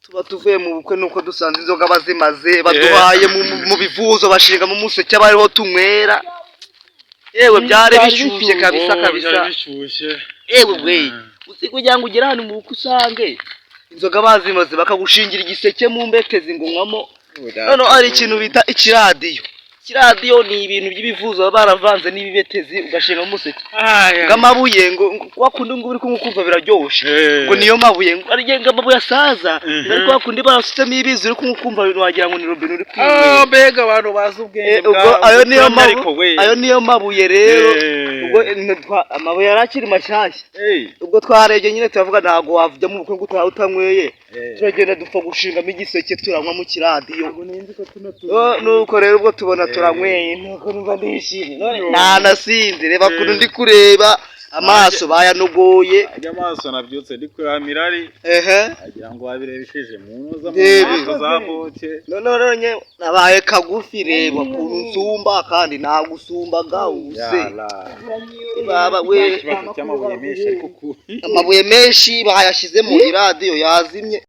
Tuba tuvuye mu bukwe, nuko dusanze inzoga bazimaze, baduhaye mu bivuzo, bashinga mu museke, abariho tunywera. Yewe, byari bishyushye kabisa. Oh, Kabisa. byari bishyushye. Yewe we, uzi kugira ngo ugere hano mu bukwe usange inzoga bazimaze, bakagushingira igiseke mu mbetezi ngo unywamo? Noneho hari ikintu bita ikiradiyo. Ikiradiyo ni ibintu by'ibivuzo baba baravanze n'ibibetezi, ugashinga mu museke ngo amabuye, ngo wakundi ngo uri kunywa ukumva biraryoshe, ngo niyo mabuye, ngo ari ngo amabuye asaza, ariko wakundi barasutsemo ibizi, uri kunywa ukumva wagira ngo ni robine uri Ah, kwinywera. Mbega abantu bazi ubwenge. Ubwo ayo niyo buramye ariko we. Ayo niyo mabuye rero. Ubwo amabuye yari akiri mashyashya. Ubwo twarebye nyine turavuga, ntabwo wajya mu bukwe ngo utaha utanyweye. Turagenda dupfa gushingamo igiseke, turanywa mu kiradiyo. Oh, nuko rero ubwo tubona turanyweye, nuko numva ndishimye none ntanasinze. Reba ukuntu ndi kureba, amaso bayanogoye. Ajya amaso, nabyutse ndi kureba mirari, agira ngo wabirebesheje mu ntuza mu Rebe. maso za boke. Noneho rero nye nabaye kagufi, reba ukuntu nsumba, kandi nagusumbaga ubuse. Yala. Baba we. Ikibazo cy'amabuye menshi ariko ku Amabuye menshi bayashyizemo, iradiyo yazimye.